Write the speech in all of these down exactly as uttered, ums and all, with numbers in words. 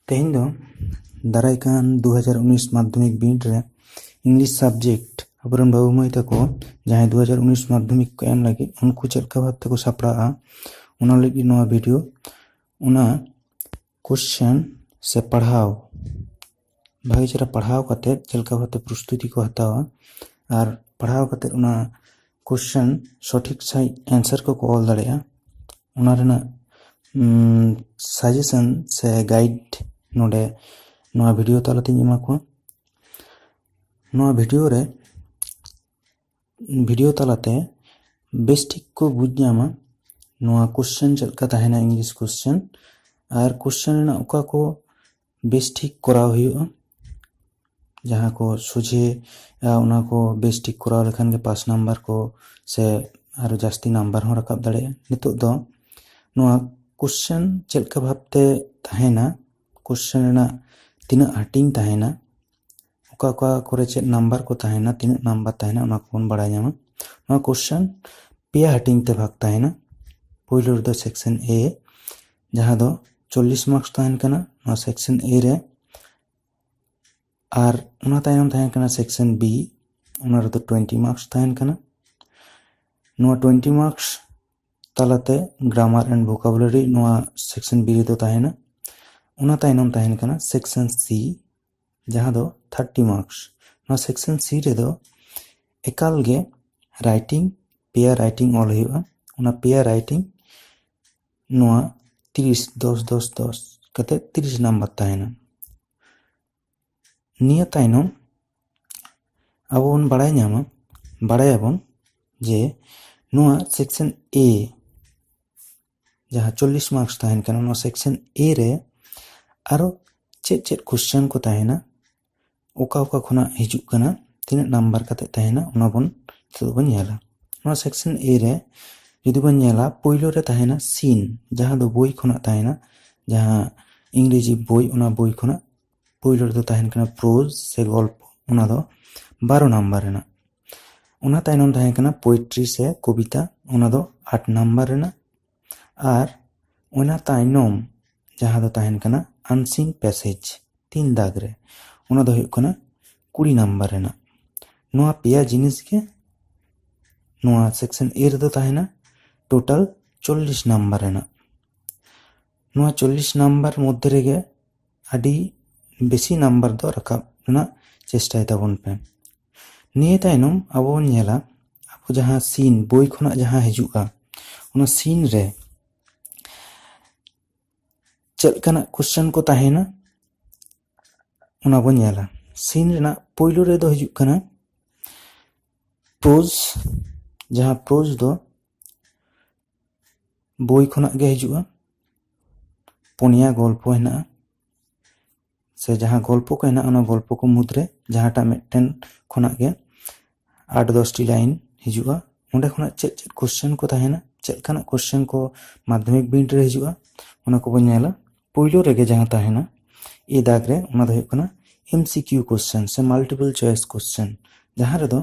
ᱛᱮᱦᱮᱧ ᱫᱚ ᱫᱟᱨᱟᱭ ᱠᱟᱱ ᱫᱩ ᱦᱟᱡᱟᱨ ᱩᱱᱤᱥ ᱢᱟᱫᱽᱫᱷᱚᱢᱤᱠ ᱵᱤᱱᱤᱰ ᱨᱮ ᱤᱝᱞᱤᱥ ᱥᱟᱵᱡᱮᱠᱴ ᱟᱵᱚᱨᱮᱱ ᱵᱟᱹᱵᱩ ᱢᱟᱹᱭ ᱛᱟᱠᱚ ᱡᱟᱦᱟᱸᱭ ᱫᱩ ᱦᱟᱡᱟᱨ ᱩᱱᱤᱥ ᱢᱟᱫᱽᱫᱷᱚᱢᱤᱠ ᱠᱚ ᱮᱢ ᱞᱟᱹᱜᱤᱫ, ᱩᱱᱠᱩ ᱪᱮᱫ ᱞᱮᱠᱟ ᱵᱷᱟᱵ ᱛᱮᱠᱚ ᱥᱟᱯᱲᱟᱜᱼᱟ, ᱚᱱᱟ ᱞᱟᱹᱜᱤᱫ ᱱᱚᱣᱟ ᱵᱷᱤᱰᱤᱭᱳ᱾ ᱚᱱᱟ ᱠᱚᱥᱪᱮᱱ ᱥᱮ ᱯᱟᱲᱦᱟᱣ, ᱵᱷᱟᱜᱮ ᱪᱮᱦᱨᱟ ᱯᱟᱲᱦᱟᱣ ᱠᱟᱛᱮ ᱪᱮᱫ ᱞᱮᱠᱟ ᱵᱷᱟᱵ ᱛᱮ ᱯᱨᱚᱥᱛᱩᱛᱤ ᱠᱚ ᱦᱟᱛᱟᱣᱟ ᱟᱨ ᱯᱟᱲᱦᱟᱣ ᱠᱟᱛᱮ ᱚᱱᱟ ᱠᱚᱥᱪᱮᱱ ᱥᱚᱴᱷᱤᱠ ᱥᱟᱺᱦᱤᱡ ᱮᱱᱥᱟᱨ ᱠᱚᱠᱚ ᱚᱞ ᱫᱟᱲᱮᱭᱟᱜᱼᱟ, ᱚᱱᱟ ᱨᱮᱱᱟᱜ ᱥᱟᱡᱮᱥᱚᱱ ᱥᱮ ᱜᱟᱭᱤᱰ ᱱᱚᱰᱮ ᱱᱚᱣᱟ ᱵᱷᱤᱰᱤᱭᱳ ᱛᱟᱞᱟᱛᱤᱧ ᱮᱢᱟ ᱠᱚᱣᱟ᱾ ᱱᱚᱣᱟ ᱵᱷᱤᱰᱤᱭᱳ ᱨᱮ, ᱵᱷᱤᱰᱤᱭᱳ ᱛᱟᱞᱟᱛᱮ ᱵᱮᱥ ᱴᱷᱤᱠ ᱠᱚ ᱵᱩᱡᱽ ᱧᱟᱢᱟ ᱱᱚᱣᱟ ᱠᱚᱥᱪᱮᱱ ᱪᱮᱫ ᱞᱮᱠᱟ ᱛᱟᱦᱮᱱᱟ, ᱤᱝᱞᱤᱥ ᱠᱚᱥᱪᱮᱱ, ᱟᱨ ᱠᱚᱥᱪᱮᱱ ᱨᱮᱱᱟᱜ ᱚᱠᱟ ᱠᱚ ᱵᱮᱥ ᱴᱷᱤᱠ ᱠᱚᱨᱟᱣ ᱦᱩᱭᱩᱜᱼᱟ, ᱡᱟᱦᱟᱸ ᱠᱚ ᱥᱚᱡᱷᱮ, ᱟ, ᱚᱱᱟ ᱠᱚ ᱵᱮᱥ ᱴᱷᱤᱠ ᱠᱚᱨᱟᱣ ᱞᱮᱠᱷᱟᱱ ᱜᱮ ᱯᱟᱥ ᱱᱟᱢᱵᱟᱨ ᱠᱚ ᱥᱮ ᱟᱨᱚ ᱡᱟᱹᱥᱛᱤ ᱱᱟᱢᱵᱟᱨ ᱦᱚᱸ ᱨᱟᱠᱟᱵ ᱫᱟᱲᱮᱭᱟᱜᱼᱟ᱾ ᱱᱤᱛᱚᱜ ᱫᱚ ᱱᱚᱣᱟ ᱠᱚᱥᱪᱮᱱ ᱪᱮᱫ ᱞᱮᱠᱟ ᱵᱷᱟᱵᱛᱮ ᱛᱟᱦᱮᱱᱟ, ᱠᱚᱥᱪᱮᱱ ᱨᱮᱱᱟᱜ ᱛᱤᱱᱟᱹᱜ ᱦᱟᱹᱴᱤᱧ ᱛᱟᱦᱮᱱᱟ, ᱚᱠᱟ ᱚᱠᱟ ᱠᱚᱨᱮ ᱪᱮᱫ ᱱᱟᱢᱵᱟᱨ ᱠᱚ ᱛᱟᱦᱮᱱᱟ, ᱛᱤᱱᱟᱹᱜ ᱱᱟᱢᱵᱟᱨ ᱛᱟᱦᱮᱱᱟ, ᱚᱱᱟ ᱠᱚᱵᱚᱱ ᱵᱟᱲᱟᱭ ᱧᱟᱢᱟ᱾ ᱱᱚᱣᱟ ᱠᱚᱥᱪᱮᱱ ᱯᱮᱭᱟ ᱦᱟᱹᱴᱤᱧ ᱛᱮ ᱵᱷᱟᱜᱽ ᱛᱟᱦᱮᱱᱟ᱾ ᱯᱳᱭᱞᱳ ᱨᱮᱫᱚ ᱥᱮᱠᱥᱚᱱ ᱮ, ᱡᱟᱦᱟᱸ ᱫᱚ ᱪᱚᱞᱞᱤᱥ ᱢᱟᱨᱠᱥ ᱛᱟᱦᱮᱱ ᱠᱟᱱᱟ ᱱᱚᱣᱟ ᱥᱮᱠᱥᱚᱱ ᱮ ᱨᱮ, ᱟᱨ ᱚᱱᱟ ᱛᱟᱭᱱᱚᱢ ᱛᱟᱦᱮᱱ ᱠᱟᱱᱟ ᱥᱮᱠᱥᱚᱱ ᱵᱤ, ᱚᱱᱟ ᱨᱮᱫᱚ ᱴᱩᱭᱮᱱᱴᱤ ᱢᱟᱨᱠᱥ ᱛᱟᱦᱮᱱ ᱠᱟᱱᱟ᱾ ᱱᱚᱣᱟ ᱴᱩᱭᱮᱱᱴᱤ ᱢᱟᱨᱠᱥ ᱛᱟᱞᱟᱛᱮ ᱜᱨᱟᱢᱟᱨ ᱮᱱᱰ ᱵᱷᱳᱠᱟᱵᱩᱞᱟᱨᱤ ᱱᱚᱣᱟ ᱥᱮᱠᱥᱚᱱ ᱵᱤ ᱨᱮᱫᱚ ᱛᱟᱦᱮᱱᱟ᱾ ᱚᱱᱟ ᱛᱟᱭᱱᱚᱢ ᱛᱟᱦᱮᱱ ᱠᱟᱱᱟ ᱥᱮᱠᱥᱚᱱ ᱥᱤ, ᱡᱟᱦᱟᱸ ᱫᱚ ᱛᱷᱟᱨᱴᱤ ᱢᱟᱨᱠᱥ᱾ ᱱᱚᱣᱟ ᱥᱮᱠᱥᱚᱱ ᱥᱤ ᱨᱮᱫᱚ ᱮᱠᱟᱞ ᱜᱮ ᱨᱟᱭᱴᱤᱝ, ᱯᱮᱭᱟ ᱨᱟᱭᱴᱤᱝ ᱚᱞ ᱦᱩᱭᱩᱜᱼᱟ᱾ ᱚᱱᱟ ᱯᱮᱭᱟ ᱨᱟᱭᱴᱤᱝ ᱱᱚᱣᱟ ᱛᱤᱨᱤᱥ, ᱫᱚᱥ, ᱫᱚᱥ, ᱫᱚᱥ ᱠᱟᱛᱮ ᱛᱤᱨᱤᱥ ᱱᱟᱢᱵᱟᱨ ᱛᱟᱦᱮᱱᱟ᱾ ᱱᱤᱭᱟᱹ ᱛᱟᱭᱱᱚᱢ ᱟᱵᱚ ᱵᱚᱱ ᱵᱟᱲᱟᱭ ᱧᱟᱢᱟ, ᱵᱟᱲᱟᱭᱟᱵᱚᱱ ᱡᱮ ᱱᱚᱣᱟ ᱥᱮᱠᱥᱚᱱ ᱮ, ᱡᱟᱦᱟᱸ ᱪᱚᱞᱞᱤᱥ ᱢᱟᱨᱠᱥ ᱛᱟᱦᱮᱱ ᱠᱟᱱᱟ, ᱱᱚᱣᱟ ᱥᱮᱠᱥᱚᱱ ᱮ ᱨᱮ ᱟᱨᱚ ᱪᱮᱫ ᱪᱮᱫ ᱠᱚᱥᱪᱮᱱ ᱠᱚ ᱛᱟᱦᱮᱱᱟ, ᱚᱠᱟ ᱚᱠᱟ ᱠᱷᱚᱱᱟᱜ ᱦᱤᱡᱩᱜ ᱠᱟᱱᱟ, ᱛᱤᱱᱟᱹᱜ ᱱᱟᱢᱵᱟᱨ ᱠᱟᱛᱮ ᱛᱟᱦᱮᱱᱟ, ᱚᱱᱟ ᱵᱚᱱ ᱱᱤᱛᱚᱜ ᱫᱚᱵᱚᱱ ᱧᱮᱞᱟ᱾ ᱱᱚᱣᱟ ᱥᱮᱠᱥᱚᱱ ᱮ ᱨᱮ ᱡᱩᱫᱤ ᱵᱚᱱ ᱧᱮᱞᱟ, ᱯᱳᱭᱞᱳ ᱨᱮ ᱛᱟᱦᱮᱱᱟ ᱥᱤᱱ, ᱡᱟᱦᱟᱸ ᱫᱚ ᱵᱳᱭ ᱠᱷᱚᱱᱟᱜ ᱛᱟᱦᱮᱱᱟ, ᱡᱟᱦᱟᱸ ᱤᱝᱨᱮᱡᱤ ᱵᱳᱭ, ᱚᱱᱟ ᱵᱳᱭ ᱠᱷᱚᱱᱟᱜ ᱯᱳᱭᱞᱳ ᱨᱮᱫᱚ ᱛᱟᱦᱮᱱ ᱠᱟᱱᱟ ᱯᱨᱳᱡᱽ ᱥᱮ ᱜᱚᱞᱯᱚ, ᱚᱱᱟ ᱫᱚ ᱵᱟᱨᱚ ᱱᱟᱢᱵᱟᱨ ᱨᱮᱱᱟᱜ᱾ ᱚᱱᱟ ᱛᱟᱭᱱᱚᱢ ᱛᱟᱦᱮᱸ ᱠᱟᱱᱟ ᱯᱳᱭᱮᱴᱨᱤ ᱥᱮ ᱠᱚᱵᱤᱛᱟ, ᱚᱱᱟ ᱫᱚ ᱟᱴ ᱱᱟᱢᱵᱟᱨ ᱨᱮᱱᱟᱜ᱾ ᱟᱨ ᱚᱱᱟ ᱛᱟᱭᱱᱚᱢ ᱡᱟᱦᱟᱸ ᱫᱚ ᱛᱟᱦᱮᱱ ᱠᱟᱱᱟ unseen passage, ᱛᱤᱱ ᱫᱟᱜᱽ ᱨᱮ, ᱚᱱᱟ ᱫᱚ ᱦᱩᱭᱩᱜ ᱠᱟᱱᱟ ᱠᱩᱲᱤ ᱱᱟᱢᱵᱟᱨ ᱨᱮᱱᱟᱜ᱾ ᱱᱚᱣᱟ ᱯᱮᱭᱟ ᱡᱤᱱᱤᱥ ᱜᱮ ᱱᱚᱣᱟ section A ᱨᱮᱫᱚ ᱛᱟᱦᱮᱱᱟ ᱴᱳᱴᱟᱞ ᱪᱚᱞᱞᱤᱥ ᱱᱟᱢᱵᱟᱨ ᱨᱮᱱᱟᱜ᱾ ᱱᱚᱣᱟ ᱪᱚᱞᱞᱤᱥ ᱱᱟᱢᱵᱟᱨ ᱢᱚᱫᱽᱫᱷᱮ ᱨᱮᱜᱮ ᱟᱹᱰᱤ ᱵᱮᱥᱤ ᱱᱟᱢᱵᱟᱨ ᱫᱚ ᱨᱟᱠᱟᱵ ᱨᱮᱱᱟᱜ ᱪᱮᱥᱴᱟᱭ ᱛᱟᱵᱚᱱ ᱯᱮ᱾ ᱱᱤᱭᱟᱹ ᱛᱟᱭᱱᱚᱢ ᱟᱵᱚ ᱵᱚᱱ ᱧᱮᱞᱟ, ᱟᱵᱚ ᱡᱟᱦᱟᱸ ᱥᱤᱱ ᱵᱳᱭ ᱠᱷᱚᱱᱟᱜ ᱡᱟᱦᱟᱸ ᱦᱤᱡᱩᱜᱼᱟ, ᱚᱱᱟ ᱥᱤᱱ ᱨᱮ ᱪᱮᱫ ᱞᱮᱠᱟᱱᱟᱜ ᱠᱳᱥᱪᱮᱱ ᱠᱚ ᱛᱟᱦᱮᱱᱟ, ᱚᱱᱟ ᱵᱚᱱ ᱧᱮᱞᱟ᱾ ᱥᱤᱱ ᱨᱮᱱᱟᱜ ᱯᱳᱭᱞᱳ ᱨᱮᱫᱚ ᱦᱤᱡᱩᱜ ᱠᱟᱱᱟ ᱯᱨᱳᱡᱽ, ᱡᱟᱦᱟᱸ ᱯᱨᱳᱡᱽ ᱫᱚ ᱵᱳᱭ ᱠᱷᱚᱱᱟᱜ ᱜᱮ ᱦᱤᱡᱩᱜᱼᱟ᱾ ᱯᱩᱱᱭᱟ ᱜᱚᱞᱯᱚ ᱦᱮᱱᱟᱜᱼᱟ, ᱥᱮ ᱡᱟᱦᱟᱸ ᱜᱚᱞᱯᱚ ᱠᱚ ᱦᱮᱱᱟᱜᱼᱟ, ᱚᱱᱟ ᱜᱚᱞᱯᱚ ᱠᱚ ᱢᱩᱫᱽᱨᱮ ᱡᱟᱦᱟᱸᱴᱟᱜ ᱢᱤᱫᱴᱮᱱ ᱠᱷᱚᱱᱟᱜ ᱜᱮ ᱟᱴ ᱫᱚᱥᱴᱤ ᱞᱟᱭᱤᱱ ᱦᱤᱡᱩᱜᱼᱟ᱾ ᱚᱸᱰᱮ ᱠᱷᱚᱱᱟᱜ ᱪᱮᱫ ᱪᱮᱫ ᱠᱳᱥᱪᱮᱱ ᱠᱚ ᱛᱟᱦᱮᱱᱟ, ᱪᱮᱫ ᱞᱮᱠᱟᱱᱟᱜ ᱠᱳᱥᱪᱮᱱ ᱠᱚ ᱢᱟᱫᱽᱫᱷᱚᱢᱤᱠ ᱵᱤᱱᱤᱰ ᱨᱮ ᱦᱤᱡᱩᱜᱼᱟ, ᱚᱱᱟ ᱠᱚᱵᱚᱱ ᱧᱮᱞᱟ᱾ ᱯᱳᱭᱞᱳ ᱨᱮᱜᱮ ᱡᱟᱦᱟᱸ ᱛᱟᱦᱮᱱᱟ ᱮ ᱫᱟᱜᱽ ᱨᱮ, ᱚᱱᱟ ᱫᱚ ᱦᱩᱭᱩᱜ ᱠᱟᱱᱟ M C Q question ᱥᱮ multiple choice question, ᱡᱟᱦᱟᱸ ᱨᱮᱫᱚ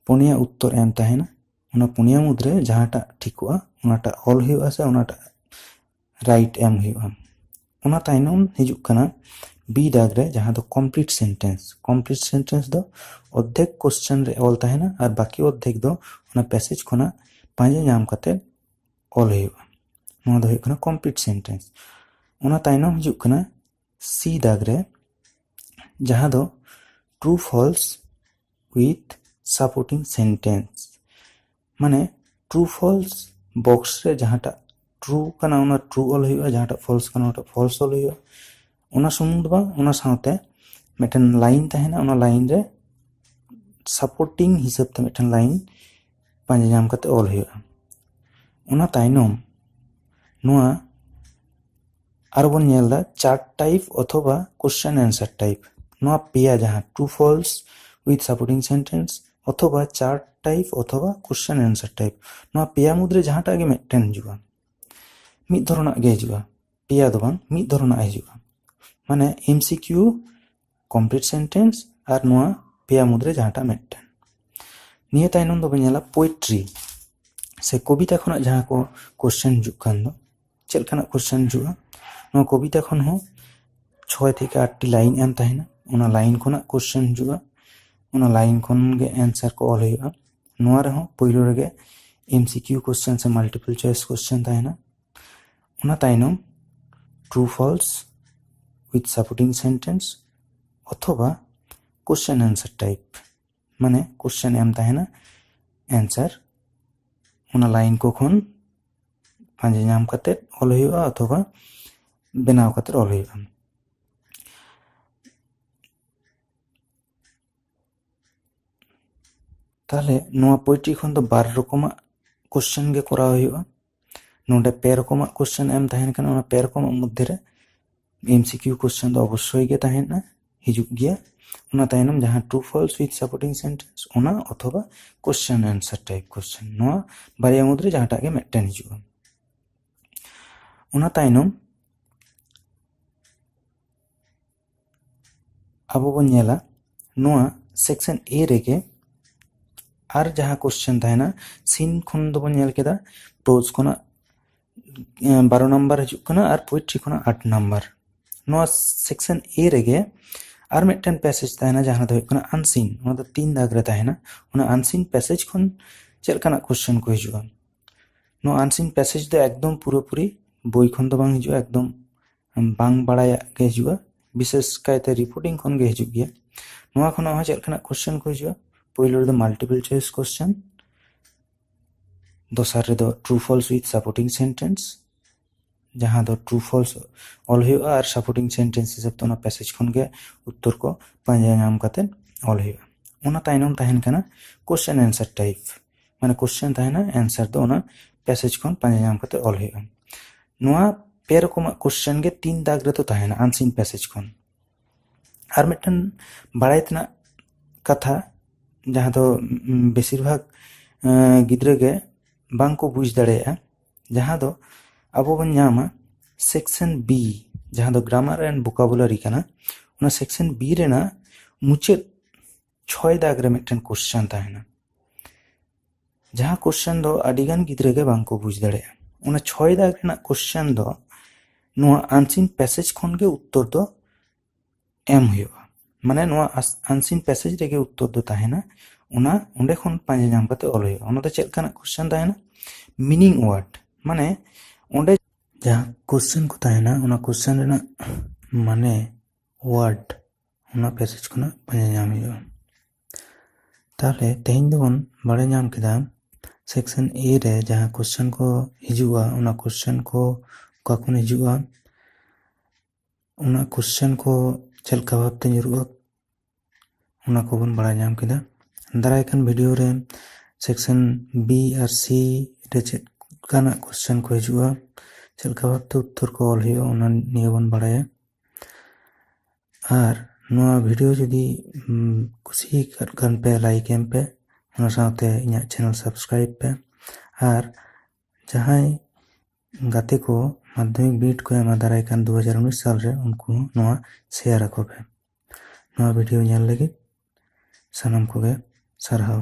ᱯᱩᱱᱭᱟ ᱩᱛᱛᱚᱨ ᱮᱢ ᱛᱟᱦᱮᱱᱟ᱾ ᱚᱱᱟ ᱯᱩᱱᱭᱟ ᱢᱩᱫᱽᱨᱮ ᱡᱟᱦᱟᱸᱴᱟᱜ ᱴᱷᱤᱠᱚᱜᱼᱟ, ᱚᱱᱟᱴᱟᱜ ᱚᱞ ᱦᱩᱭᱩᱜᱼᱟ ᱥᱮ ᱚᱱᱟᱴᱟᱜ ᱨᱟᱭᱤᱴ ᱮᱢ ᱦᱩᱭᱩᱜᱼᱟ᱾ ᱚᱱᱟ ᱛᱟᱭᱱᱚᱢ ᱦᱤᱡᱩᱜ ᱠᱟᱱᱟ ᱵᱤ ᱫᱟᱜᱽ ᱨᱮ, ᱡᱟᱦᱟᱸ ᱫᱚ complete sentence᱾ Complete sentence ᱫᱚ ᱚᱨᱫᱷᱮᱠ ᱠᱳᱥᱪᱮᱱ ᱨᱮ ᱚᱞ ᱛᱟᱦᱮᱱᱟ ᱟᱨ ᱵᱟᱹᱠᱤ ᱚᱨᱫᱷᱮᱠ ᱫᱚ ᱚᱱᱟ ᱯᱮᱥᱮᱡᱽ ᱠᱷᱚᱱᱟᱜ ᱯᱟᱸᱡᱟ ᱧᱟᱢ ᱠᱟᱛᱮ ᱚᱞ ᱦᱩᱭᱩᱜᱼᱟ᱾ ᱱᱚᱣᱟ ᱫᱚ ᱦᱩᱭᱩᱜ ᱠᱟᱱᱟ complete sentence᱾ ᱚᱱᱟ ᱛᱟᱭᱱᱚᱢ ᱦᱤᱡᱩᱜ ᱠᱟᱱᱟ ᱥᱤ ᱫᱟᱜᱽ ᱨᱮ, ᱡᱟᱦᱟᱸ ᱫᱚ true false with supporting sentence, ᱢᱟᱱᱮ true false ᱵᱚᱠᱥ ᱨᱮ ᱡᱟᱦᱟᱸᱴᱟᱜ ᱴᱨᱩ ᱠᱟᱱᱟ ᱚᱱᱟ ᱴᱨᱩ ᱚᱞ ᱦᱩᱭᱩᱜᱼᱟ, ᱡᱟᱦᱟᱸᱴᱟᱜ ᱯᱷᱚᱞᱥ ᱠᱟᱱᱟ ᱚᱱᱟᱴᱟᱜ ᱯᱷᱚᱞᱥ ᱚᱞ ᱦᱩᱭᱩᱜᱼᱟ᱾ ᱚᱱᱟ ᱥᱩᱢᱩᱝ ᱫᱚ ᱵᱟᱝ, ᱚᱱᱟ ᱥᱟᱶᱛᱮ ᱢᱤᱫᱴᱮᱱ ᱞᱟᱭᱤᱱ ᱛᱟᱦᱮᱱᱟ, ᱚᱱᱟ ᱞᱟᱭᱤᱱ ᱨᱮ supporting ᱦᱤᱥᱟᱹᱵ ᱛᱮ ᱢᱤᱫᱴᱮᱱ ᱞᱟᱭᱤᱱ ᱯᱟᱸᱡᱟ ᱧᱟᱢ ᱠᱟᱛᱮ ᱚᱞ ᱦᱩᱭᱩᱜᱼᱟ᱾ ᱚᱱᱟ ᱛᱟᱭᱱᱚᱢ ᱱᱚᱣᱟ ᱟᱨ ᱵᱚᱱ ᱧᱮᱞ ᱮᱫᱟ chart type ᱚᱛᱷᱚᱵᱟ question answer type᱾ ᱱᱚᱣᱟ ᱯᱮᱭᱟ, ᱡᱟᱦᱟᱸ true false with supporting sentence ᱚᱛᱷᱚᱵᱟ chart type ᱚᱛᱷᱚᱵᱟ question answer type, ᱱᱚᱣᱟ ᱯᱮᱭᱟ ᱢᱩᱫᱽᱨᱮ ᱡᱟᱦᱟᱸᱴᱟᱜ ᱜᱮ ᱢᱤᱫᱴᱮᱱ ᱦᱤᱡᱩᱜᱼᱟ, ᱢᱤᱫ ᱫᱷᱚᱨᱚᱱᱟᱜ ᱜᱮ ᱦᱤᱡᱩᱜᱼᱟ, ᱯᱮᱭᱟ ᱫᱚ ᱵᱟᱝ, ᱢᱤᱫ ᱫᱷᱚᱨᱚᱱᱟᱜ ᱦᱤᱡᱩᱜᱼᱟ᱾ ᱢᱟᱱᱮ M C Q complete sentence ᱟᱨ ᱱᱚᱣᱟ ᱯᱮᱭᱟ ᱢᱩᱫᱽᱨᱮ ᱡᱟᱦᱟᱸᱴᱟᱜ ᱢᱤᱫᱴᱮᱱ᱾ ᱱᱤᱭᱟᱹ ᱛᱟᱭᱱᱚᱢ ᱫᱚᱵᱚᱱ ᱧᱮᱞᱟ ᱯᱳᱭᱮᱴᱨᱤ ᱥᱮ ᱠᱚᱵᱤᱛᱟ ᱠᱷᱚᱱᱟᱜ ᱡᱟᱦᱟᱸ ᱠᱚ ᱠᱳᱥᱪᱮᱱ ᱦᱤᱡᱩᱜ ᱠᱟᱱ ᱫᱚ, ᱪᱮᱫ ᱞᱮᱠᱟᱱᱟᱜ ᱠᱳᱥᱪᱮᱱ ᱦᱤᱡᱩᱜᱼᱟ? ᱱᱚᱣᱟ ᱠᱚᱵᱤᱛᱟ ᱠᱷᱚᱱ ᱦᱚᱸ ᱪᱷᱚᱭ ᱛᱷᱮᱠᱮ ᱟᱴᱴᱤ ᱞᱟᱭᱤᱱ ᱮᱢ ᱛᱟᱦᱮᱱᱟ᱾ ᱚᱱᱟ ᱞᱟᱭᱤᱱ ᱠᱷᱚᱱᱟᱜ ᱠᱚᱥᱪᱮᱱ ᱦᱤᱡᱩᱜᱼᱟ, ᱚᱱᱟ ᱞᱟᱭᱤᱱ ᱠᱷᱚᱱ ᱜᱮ ᱮᱱᱥᱟᱨ ᱠᱚ ᱚᱞ ᱦᱩᱭᱩᱜᱼᱟ᱾ ᱱᱚᱣᱟ ᱨᱮᱦᱚᱸ ᱯᱳᱭᱞᱳ ᱨᱮᱜᱮ ᱮᱢᱥᱤᱠᱤᱭᱩ ᱠᱚᱥᱪᱮᱱ ᱥᱮ ᱢᱟᱞᱴᱤᱯᱚᱞ ᱪᱚᱭᱮᱥ ᱠᱚᱥᱪᱮᱱ ᱛᱟᱦᱮᱱᱟ᱾ ᱚᱱᱟ ᱛᱟᱭᱱᱚᱢ true false with supporting sentence ᱚᱛᱷᱚᱵᱟ question answer type, ᱢᱟᱱᱮ ᱠᱚᱥᱪᱮᱱ ᱮᱢ ᱛᱟᱦᱮᱱᱟ, ᱮᱱᱥᱟᱨ ᱚᱱᱟ ᱞᱟᱭᱤᱱ ᱠᱚ ᱠᱷᱚᱱ ᱯᱟᱸᱡᱟ ᱧᱟᱢ ᱠᱟᱛᱮ ᱚᱞ ᱦᱩᱭᱩᱜᱼᱟ ᱚᱛᱷᱚᱵᱟ ᱵᱮᱱᱟᱣ ᱠᱟᱛᱮ ᱚᱞ ᱦᱩᱭᱩᱜᱼᱟ᱾ ᱛᱟᱦᱞᱮ ᱱᱚᱣᱟ ᱯᱳᱭᱮᱴᱨᱤ ᱠᱷᱚᱱ ᱫᱚ ᱵᱟᱨ ᱨᱚᱠᱚᱢᱟᱜ ᱠᱚᱥᱪᱮᱱ ᱜᱮ ᱠᱚᱨᱟᱣ ᱦᱩᱭᱩᱜᱼᱟ᱾ ᱱᱚᱰᱮ ᱯᱮ ᱨᱚᱠᱚᱢᱟᱜ ᱠᱚᱥᱪᱮᱱ ᱮᱢ ᱛᱟᱦᱮᱱ ᱠᱟᱱᱟ, ᱚᱱᱟ ᱯᱮ ᱨᱚᱠᱚᱢᱟᱜ ᱢᱚᱫᱽᱫᱷᱮ ᱨᱮ ᱮᱢᱥᱤᱠᱤᱭᱩ ᱠᱚᱥᱪᱮᱱ ᱫᱚ ᱚᱵᱚᱥᱥᱳᱭ ᱜᱮ ᱛᱟᱦᱮᱱᱟ, ᱦᱤᱡᱩᱜ ᱜᱮᱭᱟ᱾ ᱚᱱᱟ ᱛᱟᱭᱱᱚᱢ ᱡᱟᱦᱟᱸ true false with supporting sentence, ᱚᱱᱟ ᱚᱛᱷᱚᱵᱟ question answer type question, ᱱᱚᱣᱟ ᱵᱟᱨᱭᱟ ᱢᱩᱫᱽᱨᱮ ᱡᱟᱦᱟᱸᱴᱟᱜ ᱜᱮ ᱢᱤᱫᱴᱮᱱ ᱦᱤᱡᱩᱜᱼᱟ᱾ ᱚᱱᱟ ᱛᱟᱭᱱᱚᱢ ᱟᱵᱚ ᱵᱚᱱ ᱧᱮᱞᱟ ᱱᱚᱣᱟ ᱥᱮᱠᱥᱚᱱ ᱮ ᱨᱮᱜᱮ ᱟᱨ ᱡᱟᱦᱟᱸ ᱠᱚᱥᱪᱮᱱ ᱛᱟᱦᱮᱱᱟ, ᱥᱤᱱ ᱠᱷᱚᱱ ᱫᱚᱵᱚᱱ ᱧᱮᱞ ᱠᱮᱫᱟ, ᱯᱨᱳᱡᱽ ᱠᱷᱚᱱᱟᱜ ᱮᱸ, ᱵᱟᱨᱚ ᱱᱟᱢᱵᱟᱨ ᱦᱤᱡᱩᱜ ᱠᱟᱱᱟ ᱟᱨ ᱯᱳᱭᱮᱴᱨᱤ ᱠᱷᱚᱱᱟᱜ ᱟᱴ ᱱᱟᱢᱵᱟᱨ᱾ ᱱᱚᱣᱟ ᱥᱮᱠᱥᱚᱱ ᱮ ᱨᱮᱜᱮ ᱟᱨ ᱢᱤᱫᱴᱮᱱ ᱯᱮᱥᱮᱡᱽ ᱛᱟᱦᱮᱱᱟ, ᱡᱟᱦᱟᱸ ᱫᱚ ᱦᱩᱭᱩᱜ ᱠᱟᱱᱟ ᱟᱱᱥᱤᱱ᱾ ᱚᱱᱟ ᱫᱚ ᱛᱤᱱ ᱫᱟᱜᱽ ᱨᱮ ᱛᱟᱦᱮᱱᱟ᱾ ᱚᱱᱟ ᱟᱱᱥᱤᱱ ᱯᱮᱥᱮᱡᱽ ᱠᱷᱚᱱ ᱪᱮᱫ ᱞᱮᱠᱟᱱᱟᱜ ᱠᱚᱥᱪᱮᱱ ᱠᱚ ᱦᱤᱡᱩᱜᱼᱟ? ᱱᱚᱣᱟ ᱟᱱᱥᱤᱱ ᱯᱮᱥᱮᱡᱽ ᱫᱚ ᱮᱠᱫᱚᱢ ᱯᱩᱨᱟᱹᱯᱩᱨᱤ ᱵᱳᱭ ᱠᱷᱚᱱ ᱫᱚ ᱵᱟᱝ ᱦᱤᱡᱩᱜᱼᱟ, ᱮᱠᱫᱚᱢ ᱵᱟᱝ ᱵᱟᱲᱟᱭᱟᱜ ᱜᱮ ᱦᱤᱡᱩᱜᱼᱟ᱾ ᱵᱤᱥᱮᱥ ᱠᱟᱭᱛᱮ ᱨᱤᱯᱳᱨᱴᱤᱝ ᱠᱷᱚᱱ ᱜᱮ ᱦᱤᱡᱩᱜ ᱜᱮᱭᱟ᱾ ᱱᱚᱣᱟ ᱠᱷᱚᱱᱟᱜ ᱦᱚᱸ ᱪᱮᱫ ᱞᱮᱠᱟᱱᱟᱜ ᱠᱚᱥᱪᱮᱱ ᱠᱚ ᱦᱤᱡᱩᱜᱼᱟ? ᱯᱳᱭᱞᱳ ᱨᱮᱫᱚ ᱢᱟᱞᱴᱤᱯᱚᱞ ᱪᱚᱭᱮᱥ ᱠᱚᱥᱪᱮᱱ, ᱫᱚᱥᱟᱨ ᱨᱮᱫᱚ true false with supporting sentence, ᱡᱟᱦᱟᱸ ᱫᱚ true false ᱚᱞ ᱦᱩᱭᱩᱜᱼᱟ ᱟᱨ supporting sentence ᱦᱤᱥᱟᱹᱵ ᱛᱮ ᱚᱱᱟ ᱯᱮᱥᱮᱡᱽ ᱠᱷᱚᱱ ᱜᱮ ᱩᱛᱛᱚᱨ ᱠᱚ ᱯᱟᱸᱡᱟ ᱧᱟᱢ ᱠᱟᱛᱮ ᱚᱞ ᱦᱩᱭᱩᱜᱼᱟ᱾ ᱚᱱᱟ ᱛᱟᱭᱱᱚᱢ ᱛᱟᱦᱮᱱ ᱠᱟᱱᱟ question answer type, ᱢᱟᱱᱮ ᱠᱚᱥᱪᱮᱱ ᱛᱟᱦᱮᱱᱟ, ᱮᱱᱥᱟᱨ ᱫᱚ ᱚᱱᱟ ᱯᱮᱥᱮᱡᱽ ᱠᱷᱚᱱ ᱯᱟᱸᱡᱟ ᱧᱟᱢ ᱠᱟᱛᱮ ᱚᱞ ᱦᱩᱭᱩᱜᱼᱟ᱾ ᱱᱚᱣᱟ ᱯᱮ ᱨᱚᱠᱚᱢᱟᱜ ᱠᱚᱥᱪᱮᱱ ᱜᱮ ᱛᱤᱱ ᱫᱟᱜᱽ ᱨᱮᱫᱚ ᱛᱟᱦᱮᱱᱟ ᱟᱱᱥᱤᱱ ᱯᱮᱥᱮᱡᱽ ᱠᱷᱚᱱ᱾ ᱟᱨ ᱢᱤᱫᱴᱮᱱ ᱵᱟᱲᱟᱭ ᱛᱮᱱᱟᱜ ᱠᱟᱛᱷᱟ, ᱡᱟᱦᱟᱸ ᱫᱚ, ᱩᱢ, ᱵᱮᱥᱤᱨ ᱵᱷᱟᱜᱽ, ᱮᱸ, ᱜᱤᱫᱽᱨᱟᱹ ᱜᱮ ᱵᱟᱝ ᱠᱚ ᱵᱩᱡᱽ ᱫᱟᱲᱮᱭᱟᱜᱼᱟ, ᱡᱟᱦᱟᱸ ᱫᱚ ᱟᱵᱚ ᱵᱚᱱ ᱧᱟᱢᱟ ᱥᱮᱠᱥᱚᱱ ᱵᱤ, ᱡᱟᱦᱟᱸ ᱫᱚ grammar and vocabulary ᱠᱟᱱᱟ᱾ ᱚᱱᱟ ᱥᱮᱠᱥᱚᱱ ᱵᱤ ᱨᱮᱱᱟᱜ ᱢᱩᱪᱟᱹᱫ ᱪᱷᱚᱭ ᱫᱟᱜᱽ ᱨᱮ ᱢᱤᱫᱴᱮᱱ ᱠᱚᱥᱪᱮᱱ ᱛᱟᱦᱮᱱᱟ, ᱡᱟᱦᱟᱸ ᱠᱚᱥᱪᱮᱱ ᱫᱚ ᱟᱹᱰᱤᱜᱟᱱ ᱜᱤᱫᱽᱨᱟᱹ ᱜᱮ ᱵᱟᱝ ᱠᱚ ᱵᱩᱡᱽ ᱫᱟᱲᱮᱭᱟᱜᱼᱟ᱾ ᱚᱱᱟ ᱪᱷᱚᱭ ᱫᱟᱜᱽ ᱨᱮᱱᱟᱜ ᱠᱚᱥᱪᱮᱱ ᱫᱚ ᱱᱚᱣᱟ unseen passage ᱠᱷᱚᱱ ᱜᱮ ᱩᱛᱛᱚᱨ ᱫᱚ ᱮᱢ ᱦᱩᱭᱩᱜᱼᱟ᱾ ᱢᱟᱱᱮ ᱱᱚᱣᱟ unseen passage ᱨᱮᱜᱮ ᱩᱛᱛᱚᱨ ᱫᱚ ᱛᱟᱦᱮᱱᱟ, ᱚᱱᱟ ᱚᱸᱰᱮ ᱠᱷᱚᱱ ᱯᱟᱸᱡᱟ ᱧᱟᱢ ᱠᱟᱛᱮ ᱚᱞ ᱦᱩᱭᱩᱜᱼᱟ᱾ ᱚᱱᱟ ᱫᱚ ᱪᱮᱫ ᱞᱮᱠᱟᱱᱟᱜ question ᱛᱟᱦᱮᱱᱟ? Meaning word, ᱢᱟᱱᱮ ᱚᱸᱰᱮ ᱡᱟᱦᱟᱸ question ᱠᱚ ᱛᱟᱦᱮᱱᱟ, ᱚᱱᱟ question ᱨᱮᱱᱟᱜ ᱢᱟᱱᱮ word ᱚᱱᱟ passage ᱠᱷᱚᱱᱟᱜ ᱯᱟᱸᱡᱟ ᱧᱟᱢ ᱦᱩᱭᱩᱜᱼᱟ᱾ ᱛᱟᱦᱚᱞᱮ ᱛᱮᱦᱮᱧ ᱫᱚᱵᱚᱱ ᱵᱟᱲᱟᱭ ᱧᱟᱢ ᱠᱮᱫᱟ section A ᱨᱮ ᱡᱟᱦᱟᱸ question ᱠᱚ ᱦᱤᱡᱩᱜᱼᱟ, ᱚᱱᱟ question ᱠᱚ ᱚᱠᱟ ᱠᱷᱚᱱ ᱦᱤᱡᱩᱜᱼᱟ, ᱚᱱᱟ question ᱠᱚ ᱪᱮᱫ ᱞᱮᱠᱟ ᱵᱷᱟᱵᱛᱮ ᱧᱩᱨᱩᱜᱼᱟ, ᱚᱱᱟ ᱠᱚᱵᱚᱱ ᱵᱟᱲᱟᱭ ᱧᱟᱢ ᱠᱮᱫᱟ᱾ ᱫᱟᱨᱟᱭ ᱠᱟᱱ video ᱨᱮ section B ᱟᱨ C ᱨᱮ ᱪᱮᱫ ᱞᱮᱠᱟᱱᱟᱜ question ᱠᱚ ᱦᱤᱡᱩᱜᱼᱟ, ᱪᱮᱫ ᱞᱮᱠᱟ ᱵᱷᱟᱵᱛᱮ ᱩᱛᱛᱚᱨ ᱠᱚ ᱚᱞ ᱦᱩᱭᱩᱜᱼᱟ, ᱚᱱᱟ ᱱᱤᱭᱮ ᱵᱚᱱ ᱵᱟᱲᱟᱭᱟ᱾ ᱟᱨ ᱱᱚᱣᱟ video ᱡᱩᱫᱤ, ᱩᱢ, ᱠᱩᱥᱤ ᱟᱠᱟᱫ ᱠᱷᱟᱱ ᱯᱮ, like ᱮᱢ ᱯᱮ, ᱚᱱᱟ ᱥᱟᱶᱛᱮ ᱤᱧᱟᱹᱜ channel subscribe ᱯᱮ᱾ ᱟᱨ ᱡᱟᱦᱟᱸᱭ ᱜᱟᱛᱮ ᱠᱚ ᱢᱟᱫᱽᱫᱷᱚᱢᱤᱠ ᱵᱤᱱᱤᱰ ᱠᱚ ᱮᱢᱟ ᱫᱟᱨᱟᱭ ᱠᱟᱱ ᱫᱩ ᱦᱟᱡᱟᱨ ᱩᱱᱤᱥ ᱥᱟᱞ ᱨᱮ, ᱩᱱᱠᱩ ᱦᱚᱸ ᱱᱚᱣᱟ share ᱟᱠᱚ ᱯᱮ᱾ ᱱᱚᱣᱟ video ᱧᱮᱞ ᱞᱟᱹᱜᱤᱫ ᱥᱟᱱᱟᱢ ᱠᱚᱜᱮ ᱥᱟᱨᱦᱟᱣ᱾